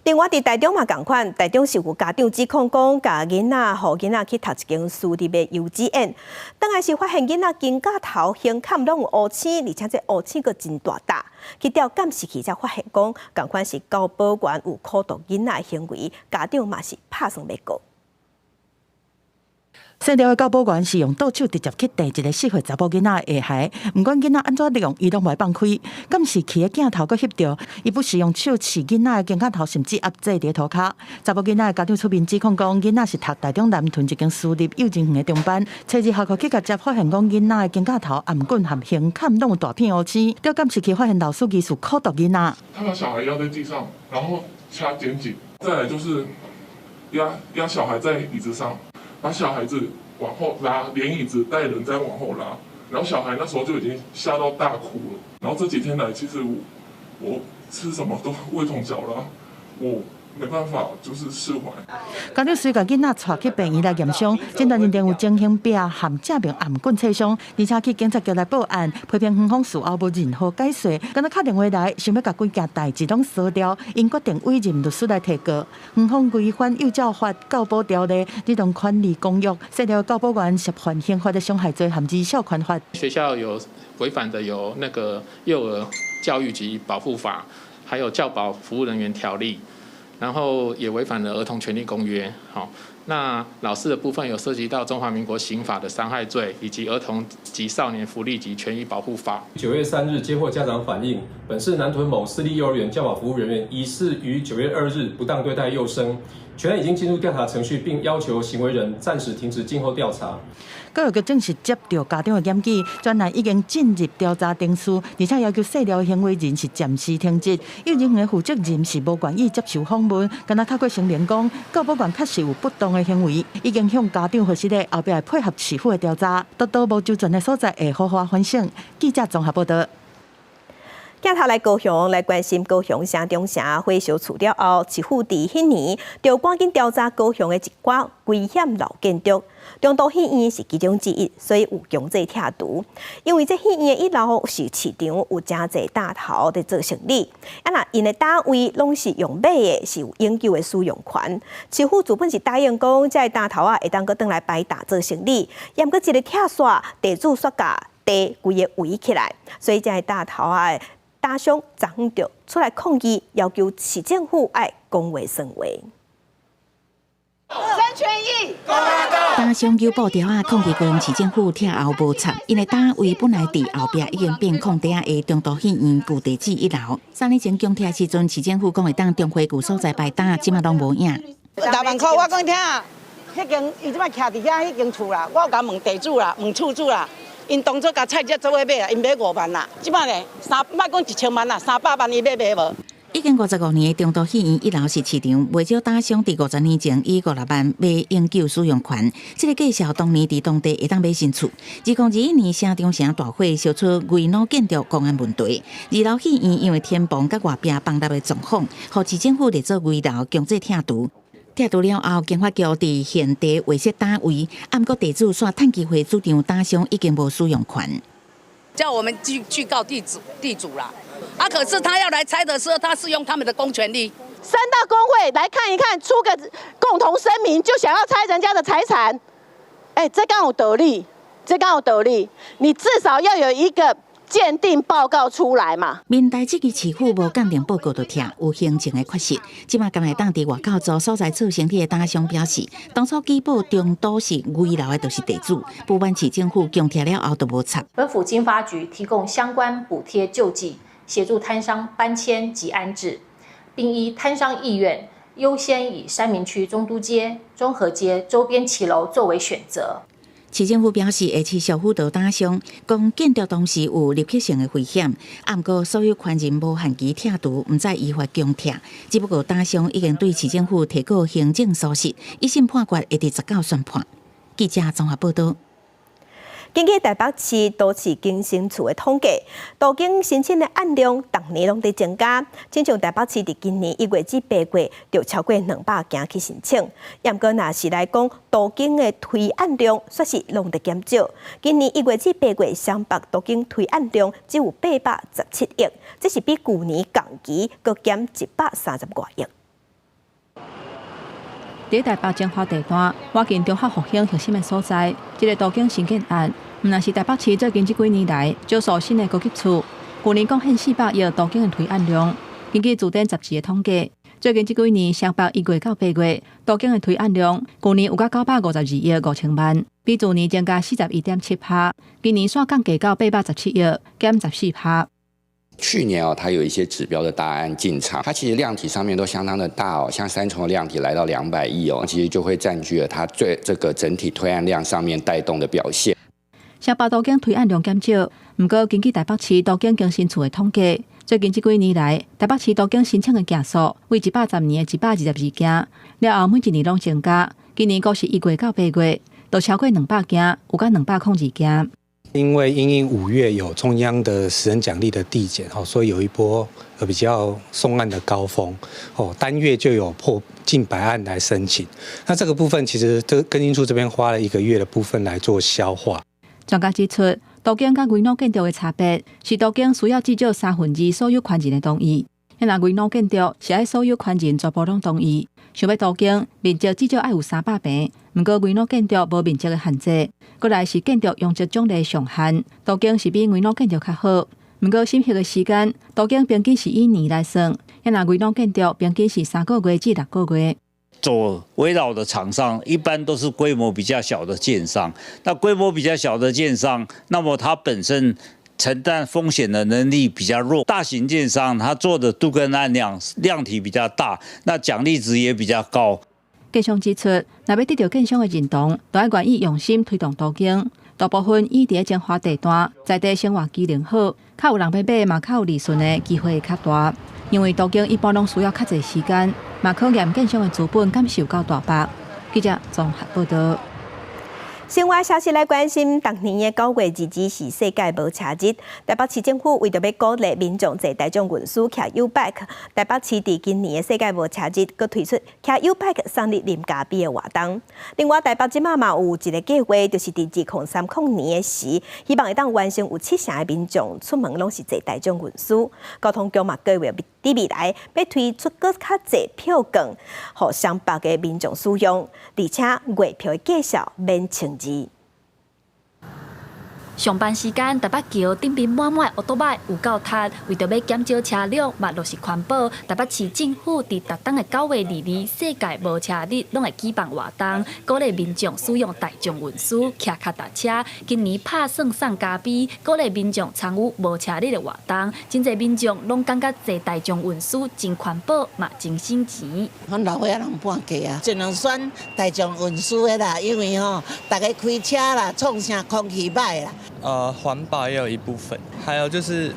另外，佇台中嘛仝款，台中是有家長指控講，共囡仔予囡仔去讀一間私立的幼稚園，轉來時發現囡仔肩胛頭、胸坎攏有烏青，而且這烏青閣真大笪。去調監視器才發現講，仝款是教保員有苦毒囡仔的行為，家長嘛是拍算欲告。細路的教保員是用倒手直接去掟一个4歲查某囡仔的下頦，毋管囡仔按怎弄，伊攏袂放開。監視器的鏡頭閣翕著，伊不時用手刺囡仔的肩胛頭，甚至壓制佇塗跤。查某囡仔的家長出面指控講，囡仔是讀台中南屯一間私立幼稚園的中班，初二下課去共接，發現講囡仔的肩胛頭、頷頸和胸坎攏有大片烏青。調監視器發現老師疑似苦毒囡仔。他把小孩壓在地上，然後掐肩頸，再來就是壓小孩在椅子上。把小孩子往後拉，連椅子帶人再往後拉，然後小孩那時候就已經嚇到大哭了。然後這幾天來，其實我吃什麼都味同嚼蠟，我沒辦法，就是釋懷。家長隨共囡仔帶去病院來驗傷，診斷認定有精神病含致命頷頸刺傷，而且去警察局來報案，批評園方事後無任何解釋，敢若敲電話來，想欲共規件代誌攏掃掉，𪜶決定委任律師來提告。園方違反幼教法、教保條例、兒童權利公約，細路教保員涉犯刑法的傷害罪和兒少權法。學校有違反的有那個幼兒教育及保護法，還有教保服務人員條例。然後也違反了兒童權利公約，好，那老師的部分有涉及到中華民國刑法的傷害罪，以及兒童及少年福利及權益保護法。9月3日接獲家長反映，本市南屯某私立幼兒園教保服務人員疑似於9月2日不當對待幼生，全案已經進入調查程序，並要求行為人暫時停職靜候調查。教育局正式接到家長的檢舉，專案已經進入調查程序，而且要求細路行為人是暫時停職。幼兒園的負責人是無願意接受訪問，敢若透過聲明講，教保員確實有不當的行為，已經向家長核實咧，後壁會配合市府的調查，督導無周全的所在會好好反省。記者綜合報道。鏡頭來高雄來關心高雄城中城火燒厝了後，市府佇彼年就趕緊調查高雄的一寡危險老建築，中都戲院是其中之一，所以有強制拆除。因為這戲院的一樓是市場，有誠濟大頭佇做生理，啊若𪜶的單位攏是用買的，是有永久的使用權。市府主本是答應講，這个大頭仔會當閣轉來擺檔做生理，毋過一个拆煞，地主煞共地規个圍起來，所以這个大頭仔打商昨昏就出來抗議，要求市政府愛講話算話。爭權益。打商揪布條仔抗議高雄市政府拆後無插，𪜶的單位本來佇後壁已經變空地仔的中都戲院舊地址一樓。3年前強拆時陣，市政府講會當重回舊所在擺檔，這馬攏無影。6萬箍，我講聽，彼間伊這擺徛佇遐彼間厝啦，我有共問地主啦，問厝主啦。𪜶當初共菜價做伙買啦，𪜶買5萬啦，這擺咧三，莫講1000萬啦，300萬伊欲賣無？已經55年的中都戲院一樓是市場，袂少打商佇50年前以56萬買永久使用權，這个價數當年佇當地會當買新厝。2021年城中城大火燒出危老建築公安問題，二樓戲院因為天棚佮外壁崩塌的狀況，予市政府列做危樓強制拆除。拆除了後，經發局佇現地劃設單位，毋過地主煞趁機會主張打商已經無使用權，叫我們去告地主地主啦。啊！可是他要來拆的時候，他是用他們的公權力。三大公會來看一看，出個共同聲明，就想要拆人家的財產。哎，這敢有道理？這敢有道理？你至少要有一個鑑定報告出來嘛。面對這个市府無鑑定報告就拆，有行政的缺失。這馬敢會當佇外口租所在做生意的打商表示，當初舉報中都是危樓的，就是地主，不滿市政府強拆了後都無插。本府經發局提供相關補貼救濟，協助攤商搬遷及安置，並依攤商意願，優先以三民區中都街、中和街周邊騎樓作為選擇。市政府表示，會持續輔導打商，講建築當時有立刻性的危險，毋過所有權人無限期拆除，毋再依法強拆。只不過打商已經對市政府提告行政訴訟，一審判決會佇19宣判。記者綜合報道。根據台北市都市更新處的統計，都更申請的案量逐年攏佇增加。親像台北市佇今年1月至8月，就超過200件去申請。毋過若是來講，都更的推案量，煞是攏佇減少。今年1月至8月，雙北都更推案量只有817億，這是比舊年同期閣減130外億。佇台北精華地段，倚近中學復興核心的所在，這个都更新建案，毋但是台北市最近這幾年來少數新的高級厝，舊年貢獻400億都更的推案量。根據字典雜誌的統計，最近這幾年，雙北一月到八月，都更的推案量，舊年有甲952億5千萬，比去年增加41.7%。今年煞降低到817億，減14%。去年哦，它有一些指標的大案進場，它其實量體上面都相當的大哦，像三重的量體來到200億哦，其實就會佔據了它最這個整體推案量上面帶動的表現。雙北都更推案量減少，毋過根據台北市都更更新處的統計，最近這幾年來，台北市都更申請的件數為110年的122件，了後每一年攏增加，今年閣是1月到8月，都超過200件，有甲202件。因為因應5月有中央的食人獎勵的遞減，哦，所以有一波比較送案的高峰，哦，單月就有破近百案來申請。那這個部分其實這更新處這邊花了一個月的部分來做消化。專家指出，都更佮危老建築的差別是都更需要至少三分二所有權人的同意，若危老建築是愛所有權人全部攏同意。想欲都更面積至少愛有300坪，毋過危老建築無面積的限制。閣來是建築容積獎勵上限，都更是比危老建築較好。毋過審核的時間，都更平均是以年來算，若危老建築平均是3個月至6個月。做危老的廠商一般都是規模比較小的建商，那規模比較小的建商，那麼它本身承擔風險的能力比較弱。大型建商他做的都更案量量體比較大，那獎勵值也比較高。建商指出，若欲得著建商的認同，都愛願意用心推動都更。大部分以佇精華地段，在地生活機能好，較有人欲買，嘛較有利潤的機會較大。因為都更一般攏需要較濟時間，嘛考驗建商的資本敢受夠大百。記者綜合報導。新聞消息來關心，逐年的9月22是世界無車日。台北市政府為著欲鼓勵民眾坐大眾運輸騎 YouBike，台北市佇今年的世界無車日，閣推出騎 YouBike 送你啉咖啡的活動。另外，台北這馬嘛有一个計畫，就是佇2030年的時，希望會當完成有七成的民眾出門攏是坐大眾運輸。交通局嘛計劃佇未來欲推出閣較濟票券，予雙北的民眾使用，而且月票的價數免1000二。上班時間，台北橋頂面滿滿的歐多擺有夠塞，為著欲減少車輛，嘛落實環保。台北市政府佇逐冬的9月22，世界無車日，攏會舉辦活動，鼓勵民眾使用大眾運輸、騎腳踏車。今年拍算送咖啡，鼓勵民眾參與無車日的活動。真濟民眾攏感覺坐大眾運輸真環保，嘛真省錢。阮老歲仔人半價啊，盡量選大眾運輸的啦，因為吼，逐家開車啦，創啥空氣歹啦。環保也有一部分，還有就是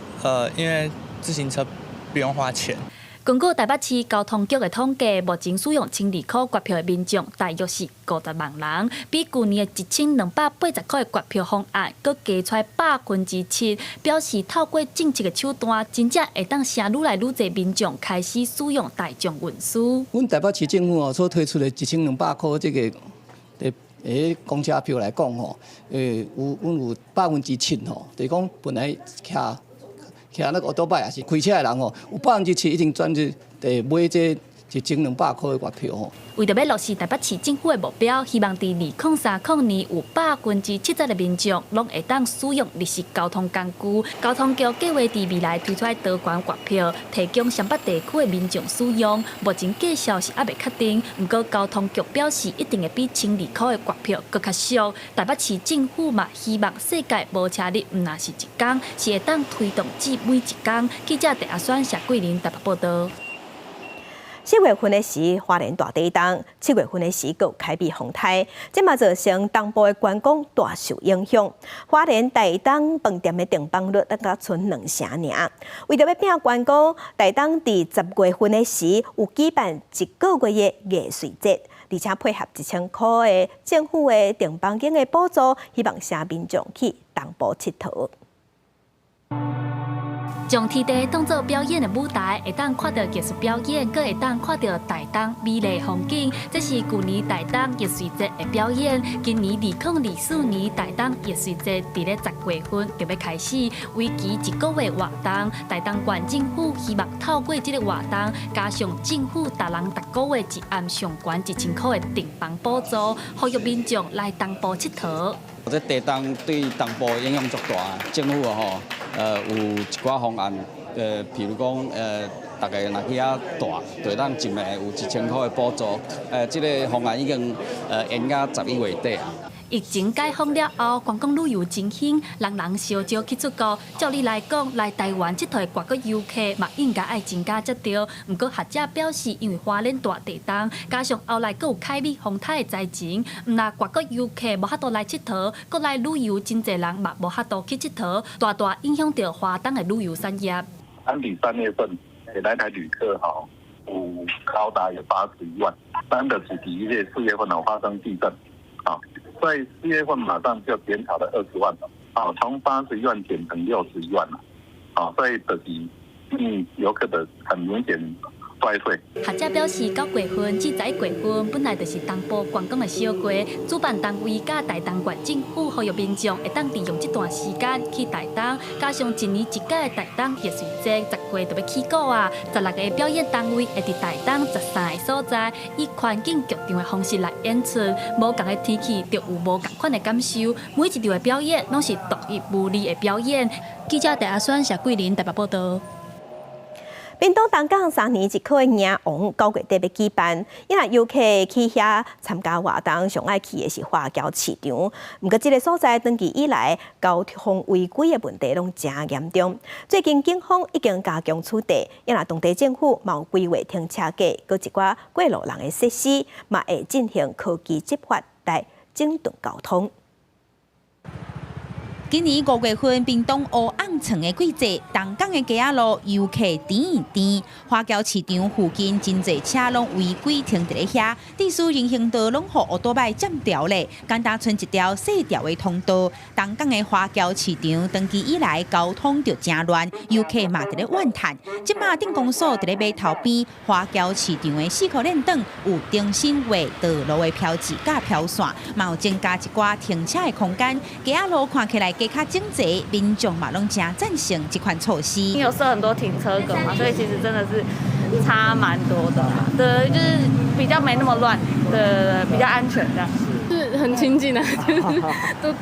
因為自行車不用花錢。根據台北市交通局的統計，目前使用1200塊月票的民眾大約是50萬人，比舊年的1280塊的月票方案，閣加出來7%，表示透過政策的手段，真正會當成愈來愈濟民眾開始使用大眾運輸。阮台北市政府哦所推出的1200塊這个誒，公車票來講吼，有阮有7%吼，就是講本來騎騎那個歐多擺也是開車的人吼，有7%已經轉去買這1200塊的月票吼。為著欲落實台北市政府的目標，希望佇2030年有70%的民眾攏會當使用綠色交通工具。交通局計劃佇未來推出多元月票，提供雙北地區的民眾使用。目前價數是猶未確定，毋過交通局表示一定會比1200塊的月票閣較俗。台北市政府嘛希望世界無車日毋但是一工，是會當推動至每一工。記者鄭阿選、謝桂林台北報導。4月份的時，花蓮大地震；7月份的時，閣有凱美風颱，這嘛造成東部的觀光大受影響。花蓮台東飯店的訂房率才賰2成爾。為著欲拼觀光，台東佇10月份的時有舉辦一個月的藝穗節，而且配合1000塊的政府的訂房金的補助，希望吸民眾去東部𨑨迌。將天地當做表演的舞台，會當看著藝術表演，閣會當看著台東美麗風景。這是舊年台東藝穗節的表演。今年2024年台東藝穗節佇咧10月份就欲開始，為期一個月活動。台東縣政府希望透過這个活動，加上政府逐人逐個月一暗上懸1000塊的訂房補助，呼籲民眾來東部𨑨迌。這地震對東部影響足大，政府吼，有一寡方案，譬如講，逐家若去遐蹛，就會當一暝有1000箍的補助。這个方案已經延到11月底啊。疫情解封了後，觀光旅遊真興，人人相招去出國。照理來講，來台灣𨑨迌的外國遊客嘛，應該愛增加才對。毋過學者表示，因為花蓮大地動，加上後來閣有凱美風颱的災情，毋但外國遊客無法度來𨑨迌，國內旅遊真濟人嘛無法度去𨑨迌，大大影響著花東的旅遊產業。單佇3月份，來台旅客吼有高達有81萬，單的是第一月4月份有發生地震，啊。在4月份馬上就減少了20萬了，啊，從81萬減成61萬了，啊，所以就是遊客的很明顯衰退。學者表示，9月份至11月份本來就是東部觀光的小季，主辦單位佮台東縣政府呼籲民眾會當利用這段時間去台東，加上一年一屆的台東藝穗節10月就欲起鼓啊，16个表演單位會佇台東13个所在，以環境劇場的方式來演出，無仝的天氣就有無仝款的感受，每一場的表演攏是獨一無二的表演。記者戴阿宣、謝桂林台北報道。屏東東港3年一考的迎王9月底欲舉辦，因為遊客去遐參加活動，上愛去的是華僑市場。毋過這个所在長期以來交通違規的問題攏誠嚴重。最近警方已經加強取締，因為當地政府嘛有規劃停車格，閣一寡過路人的設施，嘛會進行科技執法來整頓交通。今年5月份，屏東烏甕床的季節，東港的街仔路遊客甜甜，華僑市場附近真濟車攏違規停佇咧遐，致使人行道攏予烏多擺佔掉咧，簡單賰一條細條的通道。東港的華僑市場長期以來交通就誠亂，遊客嘛佇咧怨嘆。這馬鎮公所佇咧碼頭邊華僑市場的四箍鏈頂有重新畫道路的標誌佮標線，嘛有增加一寡停車的空間，街仔路看起來加較整齊，民眾嘛攏誠贊成這款措施。有設很多停車格嘛，所以其實真的是差蠻多的。對，就是比較沒那麼亂，對對對，比較安全這樣。是很清靜啊，就是都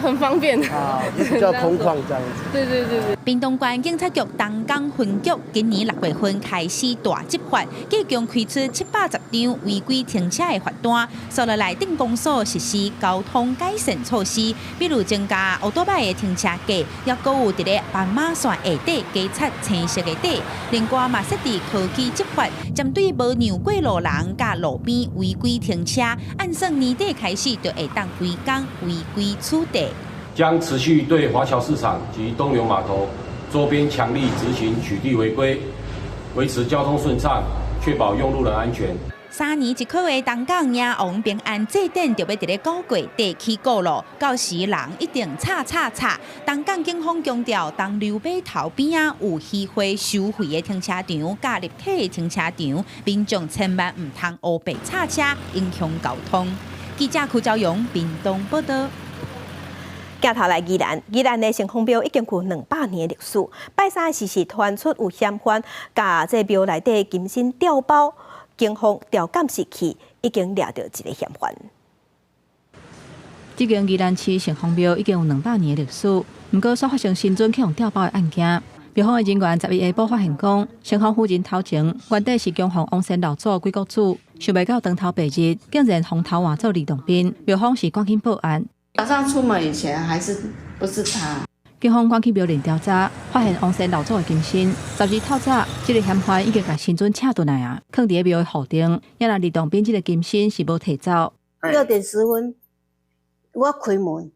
很方便，比較空曠這樣子。對對對對。屏東縣警察局東港分局今年6月份開始大執法，計共開出710張違規停車的罰單。紲落來鎮公所實施交通改善措施，比如增加烏多擺的停車格，抑閣有佇咧斑馬線下底加漆青色的底。另外嘛設置科技執法，針對無讓過路人佮路邊違規停車，按算年底開始就會當規工違規取締。將持續對華僑市場及東流碼頭周邊強力執行取締違規，維持交通順暢，確保用路人安全。3年一考的東港迎王平安祭典就欲佇咧9月底起鼓囉，到時人一定吵吵吵。東港警方強調，東流碼頭邊仔有虛花收費的停車場、佮立體的停車場，民眾千萬毋通烏白插車，影響交通。記者柯昭勇屏東報道。鏡頭來宜蘭，宜蘭的城隍廟已經有200年歷史。拜三時時傳出有嫌犯共這廟內底金身調包，警方調監視器已經掠著一个嫌犯。這間宜蘭市城隍廟已經有200年的歷史，毋過煞發生神尊去予調包的案件。廟方的人員11下晡發現講，城隍夫人頭前原底是供奉王仙老祖鬼谷子，想袂到當頭白日竟然予偷換做呂洞賓，廟方是趕緊報案。早上出門以前還是不是他？警方趕去廟內調查，發現王仙老祖的金身。12透早，這个嫌犯已經共神尊請轉來啊，囥佇咧廟的後殿。也若呂洞賓這个金身是無提走。6點10分，我開門，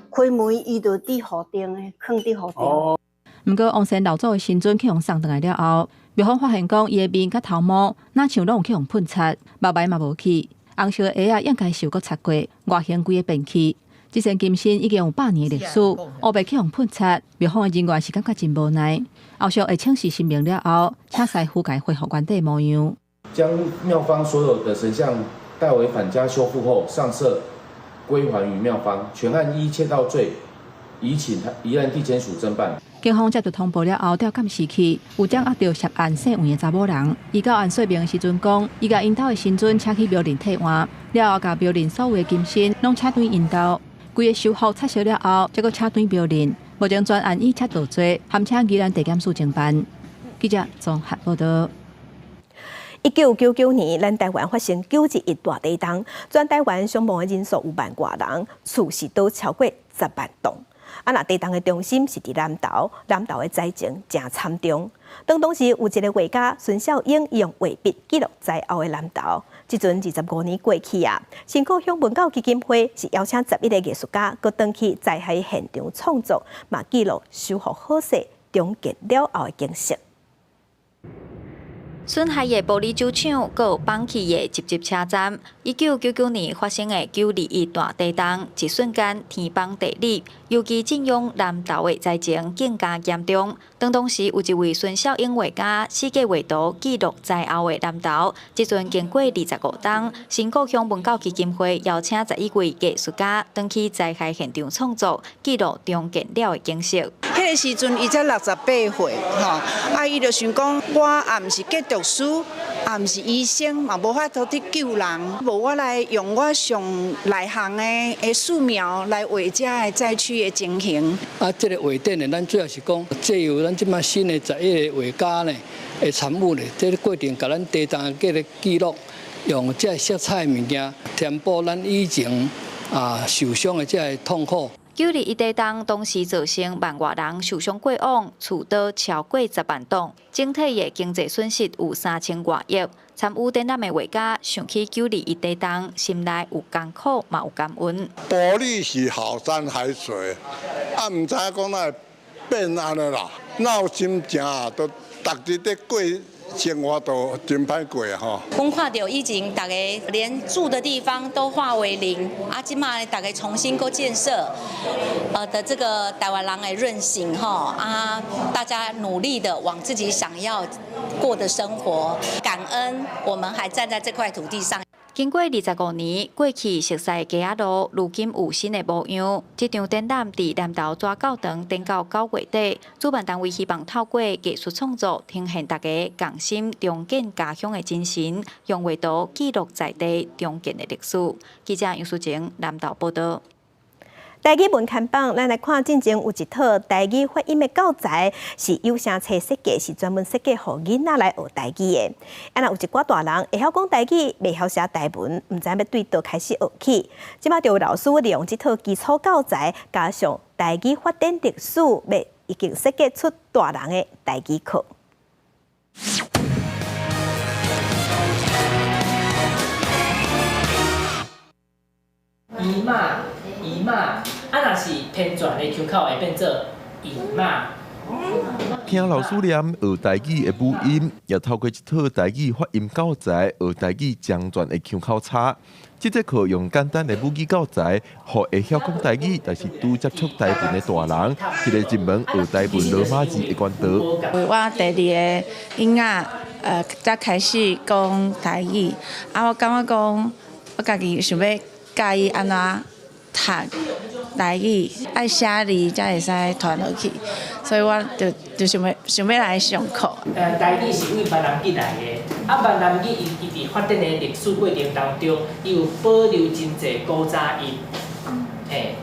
開門伊就佇後殿的，囥佇後殿。毋過王仙老祖的神尊去予送轉來了後，廟方發現講伊的面佮頭毛，若像攏有去予噴漆，目眉嘛無去，紅色的鞋仔應該是有閣擦過，外形規个變去。這尊金身已經有百年的歷史，烏白去予噴漆，廟方的人員是感覺真無奈。後續會請示神明了後，請師傅共伊恢復原底模樣。將廟方所有的神像帶回返家修復後上色，歸還於廟方。全案依竊盜罪，移請宜蘭地檢署偵辦。警方接到通報了後，調監視器有掌握著涉案姓黃的查某人。伊到案說明的時陣講，伊共𪜶兜的神尊請去廟內替換，了後共廟內所有的金身攏請轉𪜶兜。規个修復漆色了後，才閣請轉廟內。目前全案以竊盜罪，函請宜蘭地檢署偵辦。記者綜合報道。1999年，咱台灣發生九二一大地震，全台灣傷亡的人數有萬外人，厝是倒超過10萬棟。啊，若地震的中心是佇南投，南投的災情誠慘重。當時有一個畫家孫少英用畫筆記錄災後的南投。這陣25年過去啊，新故鄉文教基金會是邀請11個藝術家，閣轉去災害現場創作，嘛記錄修復好勢重建了後的景色。損害的玻璃酒廠，閣有崩去的集集車站。1999年發生的九二一大地震，一瞬間天崩地裂，尤其震央南投的災情更加嚴重。當時有一位孫少英畫家，四界畫圖記錄災後的南投。這陣經過25冬，新故鄉文教基金會邀請11位藝術家，轉去災害現場創作，記錄重建了的景色。彼个時陣，伊才68歲，吼，啊，伊就想講，我也毋是建築師，也毋是醫生，嘛無法度去救人，無我來用我上內行的素描來畫遮个災區的情形。啊，這個畫展呢，咱主要是講，藉由咱這擺新的十一个畫家呢的參與呢，這个過程共咱地震的這个記錄，用這色彩的物件填補咱以前啊受傷的這个痛苦。九二一地震當時造成萬外人受傷過往，厝倒超過10萬棟，整體的經濟損失有3000外億。參與展覽的畫家想起九二一地震，心內有艱苦，嘛有感恩。玻璃是好山海水，啊，毋知影講哪會變按呢啦，那有心情啊，都逐日咧過生活都真歹過吼。阮看著以前逐家連住的地方都化為零，啊，這馬逐家重新閣建設，的這個台灣人的韌性吼，啊，大家努力的往自己想要過的生活，感恩我們還站在這塊土地上。經過25年，過去熟悉的街仔路，如今有新的模樣。這場展覽佇南投紙教堂展到9月底，主辦單位希望透過藝術創作，呈現大家仝心重建家鄉的精神，用畫圖記錄在地重建的歷史。記者楊淑晴南投報道。台語文看榜，咱來看進前有一套台語發音的教材，是有聲冊設計，是專門設計予囡仔來學台語的。啊，若有一寡大人會曉講台語，袂曉寫台文，毋知欲對佗開始學起。這馬就有老師利用這套基礎教材，加上台語發展歷史，欲已經設計出大人的台語課。姨媽，姨媽，啊，若是偏轉的腔口會變做姨媽。聽老師念學台語的母音，也透過這套台語發音教材學台語將轉的腔口差。這節課用簡單的母語教材，予會曉講台語，但是拄接觸台文的大人，一个入門學台文羅馬字的管道。我第二个囡仔，才開始講台語，啊，我感覺講，我家己想欲教伊按怎讀台語，愛寫字才會使傳落去，所以我就想欲來上課。台語是對閩南語來的，啊，閩南語伊佇發展的歷史過程當中，伊有保留真濟古早音，嘿，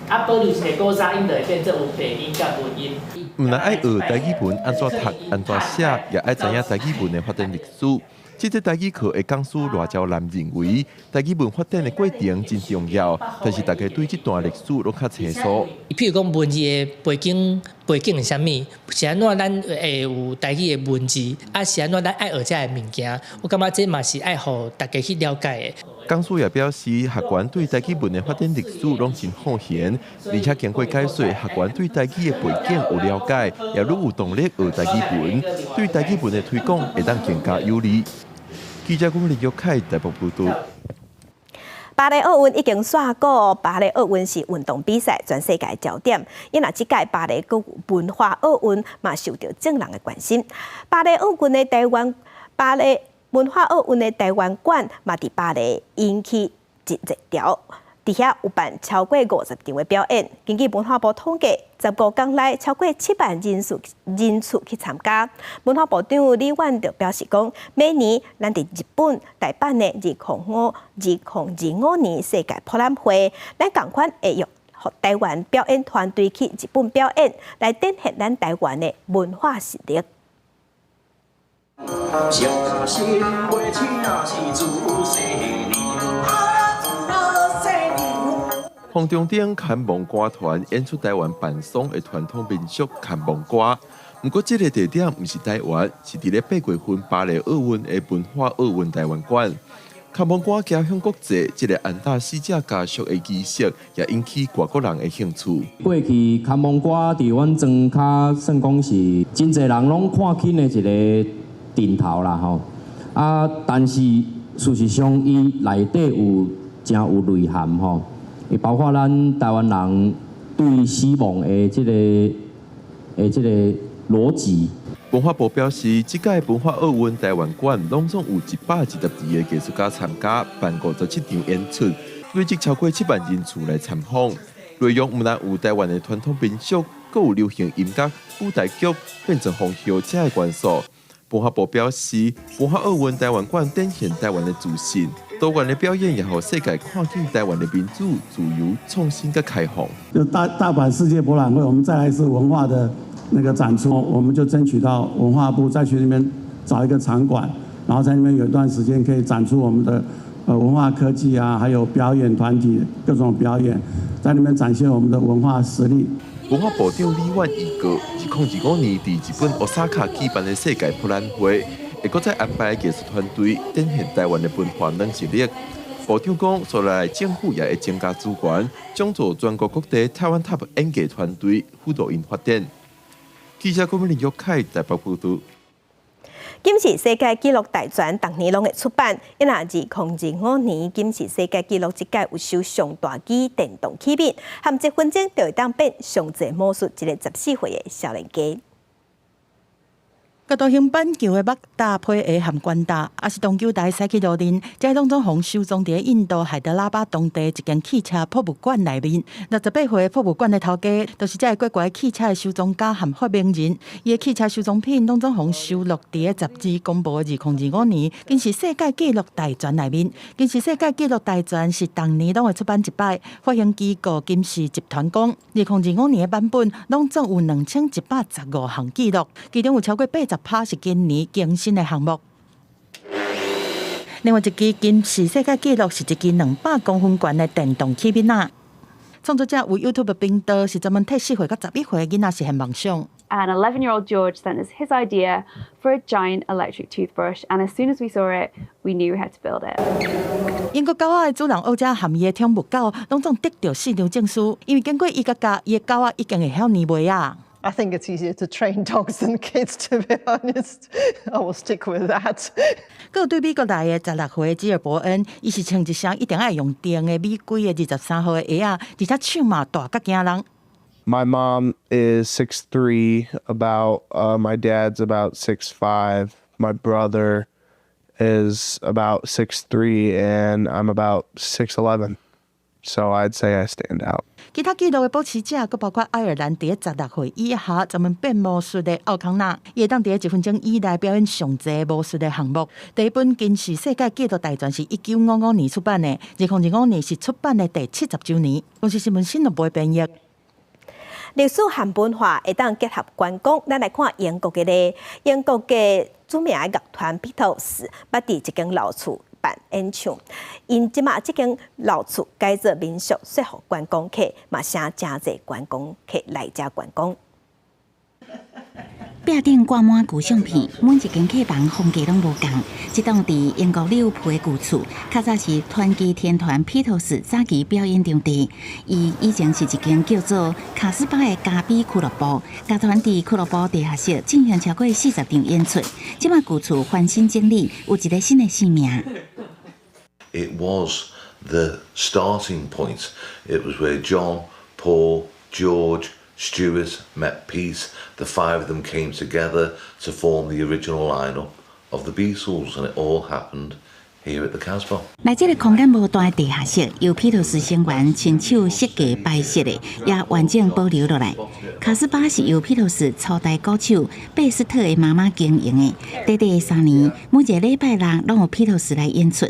啊，保留一个古早音，就會變做有白音佮文音。毋但愛學台語文按怎讀、按怎寫，也愛知影台語文的發展歷史。這節台語課的講師賴昭南認為，台語文發展的過程真重要，但是大家對這段歷史攏較清楚。譬如講文字的背景是啥物？是按怎咱會有台語的文字？啊，是按怎咱愛學這个物件？我感覺這嘛是愛予大家去了解的。講師也表示，學員對台語文的發展歷史攏真好閒，而且經過解說，學員對台語的背景有了解，也愈有動力學台語文，對台語文的推廣會當更加有利。記者龚林玉凱台北報道。巴黎奧運已經煞過，巴黎奧運是運動比賽全世界焦點。因為這屆巴黎閣文化奧運嘛受著眾人的關心。巴黎文化奧運的台灣館嘛佇巴黎引起一熱潮。佇遐有辦超過50場的表演。根據文化部統計，15工內超過7萬人次去參加。文化部長李遠就表示講，明年咱佇日本台辦的2025年世界博覽會，咱仝款會用台灣表演團隊去日本表演，來展現咱台灣的文化實力。誠心袂請是主世娘。風中頂牽亡歌團演出台灣伴喪的傳統民俗牽亡歌。毋過，這个地點毋是台灣，是佇咧8月份巴黎奧運的文化奧運台灣館。牽亡歌走向國際，這个安達死者家屬的儀式也引起外國人的興趣。過去牽亡歌佇阮莊跤算講是真濟人攏看輕的一个陣頭啦吼。啊，但是事實上，伊內底有誠有內涵吼。伊包括咱台灣人對死亡的這个的這个邏輯。文化部表示，這屆文化奧運台灣館攏總有122個藝術家參加，辦57場演出，累積超過7萬人次來參訪。內容毋但有台灣的傳統民俗，閣有流行音樂、舞台劇、變裝皇后這个元素。文化部表示，文化奧運台灣館展現台灣的自信，多元的表演也予世界看見台灣的民主、自由、創新佮開放。就大阪世界博覽會，我們再來一次文化的那個展出，我們就爭取到文化部再去那邊找一個場館，然後在那邊有一段時間可以展出我們的文化科技啊，還有表演團體各種表演，在那邊展現我們的文化實力。文化部長李婉預告，2025年佇日本大阪舉辦的世界博覽會，會閣再安排藝術團隊展現台灣的文化軟實力。部長講，紲落來政府也會增加資源，將做全國各地台灣 TOP 演藝團隊輔導𪜶發展。記者郭美玲、玉凱台北報導。金氏世界紀錄大全逐年攏會出版，伊若2025年金氏世界紀錄這屆有收上大支電動器皿，含一分鐘就會當變上濟魔術一個14歲的少年家。佮大型板球的肉搭皮鞋和拳頭，抑是盪球台駛去路面，這攏總予收藏佇印度海德拉巴當地一間汽車博物館內面。68歲的博物館的頭家，就是這个古怪汽車的收藏家和發明人。伊的汽車收藏品攏總予收錄佇个雜誌公布的2025年金氏世界紀錄大全內面。金氏世界紀錄大全是逐年攏會出版一擺，發行機構金氏集團講，2025年的版本攏總有2115項紀錄，其中有超過80%是今年更新的項目。另外一支金氏世界紀錄是一支200公分懸的電動器皿仔。創作者有 YouTube 頻道，是專門替4歲到11歲的囡仔實現夢想。 And 11-year-old George sent us his idea for a giant electric toothbrush, and as soon as we saw it, we knew we had to build it. 英國狗仔的主人奧家和伊的寵物狗，攏總得著四張證書，因為經過伊共教，伊的狗仔已經會曉粘襪仔。 I think it's easier to train dogs than kids, to be honest. I will stick with that. 閣有對美國來的16歲吉爾伯恩，伊是穿一雙一定愛用電的米規的23號的鞋仔，而且手嘛大甲驚人。 My mom is 6'3", about my dad's about 6'5". My brother is about 6'3", and I'm about 6'11". So I'd say I stand out. 其他紀錄的保持者，閣包括愛爾蘭佇16歲以下專門變魔術的奧康納，伊會當佇一分鐘以內表演上濟魔術的項目。第一本金氏世界紀錄大全是1955年出版的，2025年是出版的第70週年。公視新聞新聞部編譯。歷史和文化會當結合觀光，咱來看英國的咧，英國的著名的樂團披頭士，捌佇這間老厝辦演唱，𪜶這馬這間老厝改做民宿，說服觀光客，嘛吸誠濟觀光客來遮觀光。壁頂掛滿舊相片，每一間客房風格攏無仝。這棟佇英國利物浦的舊厝，較早是傳奇天團披頭士早期表演場地。伊以前是一間叫做卡斯巴的咖啡俱樂部，樂團佇俱樂部地下室進行超過40場演出。這馬舊厝翻新整理，有一个新的生命。 It was the starting point. It was where John, Paul, George, Stuart met Pete. The five of them came together to form the original lineup of the Beatles, and it all happened here at the Casbah. 來這个空間無大的地下室，由披頭士成員親手設計擺設的，也完整保留落來。卡斯巴是由披頭士初代鼓手貝斯特的媽媽經營的，短短3年，每一个禮拜六攏有披頭士來演出。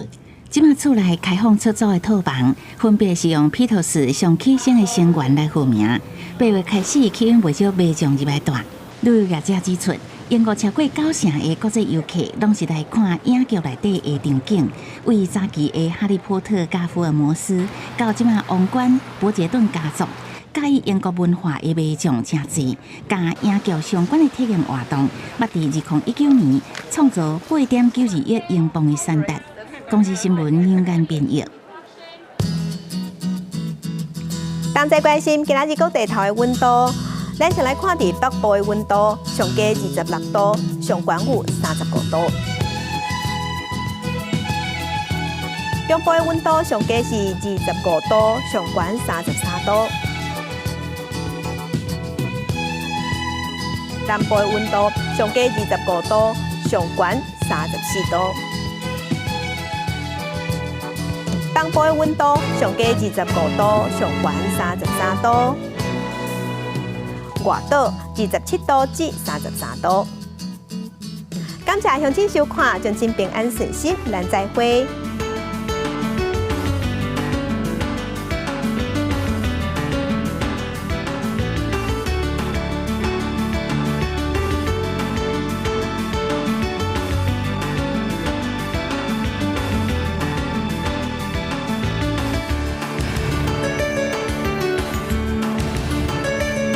這馬厝內開放出租的套房，分別是用披頭士上起先的成員來號名。8月開始，吸引袂少民眾入來蹛。旅遊業者指出，英國超過九成的國際遊客攏是來看影劇內底的場景，為早期的哈利波特佮福爾摩斯，到這馬王冠伯傑頓家族，佮意英國文化的民眾誠濟，佮影劇相關的體驗活動，捌佇2019年創造8.92億英鎊的產值。公視新聞楊岩編譯。同齊關心今仔日各地頭的溫度，咱先來看佇北部的溫度，上低26度，上懸有35度。中部的溫度上低是25度，上懸33度。南部的溫度上低25度，上懸34度。東部的溫度上低25度，上懸33度。外島27度至33度。感謝鄉親收看，祝恁平安順心，咱再會。